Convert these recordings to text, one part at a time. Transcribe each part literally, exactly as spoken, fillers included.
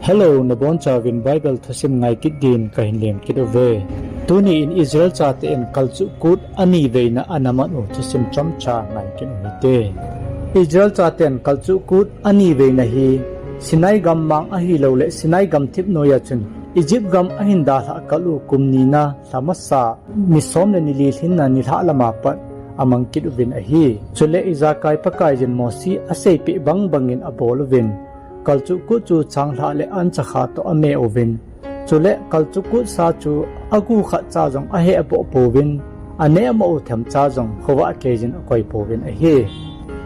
Hello, nabonchauvin Bible thusim ngai kit din kahin lem kit uve. Tuni in Israel chate in kalchuh kut ani veina ana man u thusim chomcha ngai kit u hite. Israel chaten kalchuh kut ani veina hi Sinai gammang ahilouleh Sinai gamthip noiya chun Egypt gam ahin dalhah kal u kum nina lha masa ni som le ni li lhinna nilhah lama pat amang kit uvin ahi. Chule ijakai Pakaiyin Mosi aseipeh bangbangin abol uvin, kalchuh kut chu changlhah le anchakha toh ame uvin, chule kalchuh kut sa chu agu khatcha jong ahehboh pouvin, anehmoh u themcha jong khovah keiyin akoi pouvin ahi.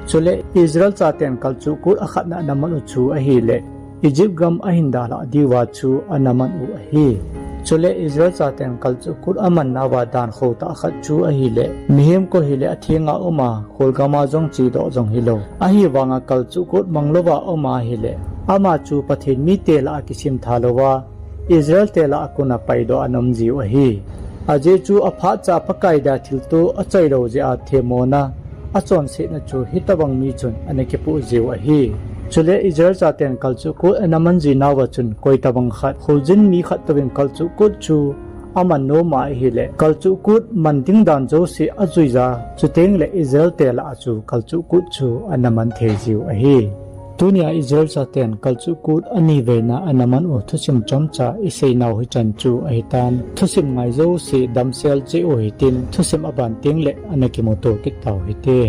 Chule Israel chaten kalchuh kut akhatna ana man u chu ahile, Egypt gam ahin dalhah diuva chu ana man u ahi. Chule Israel chaten kalchuh kut amannauva dan khoutah khat chu ahile, mihem koi hile athenga uma, kholgama jong chedoh jong hilou, ahivanga kalchuh kut manglouva uma ahile, ama chu Pathen mite lah a kisim tha louva, Israel te lah a kona paidoh ana umjiu ahi. Ajeh chu aphatcha Pakai dia thilto achoilou jeh a themmona, achonsetna chu hitobang mi chun ana kipoh jiu ahi. Chule Israel chaten kalchuh kut ana manji nauva chun koitobang khat, kholjin mi khat touvin kalchuh kut chu aman noma ahile, kalchuh kut man ding dan jouse ajuija, chutengle Israel te lah a chu kalchuh kut chu ana man thei jiu ahi. Tunia Israel chaten kalchuh kut ani veina ana man u thusim chomcha iseinau hichan chu ahitan. Thusim ngai jouse damsel cheh u hitin, thusim aban tengle ana kimuto kit tau hite.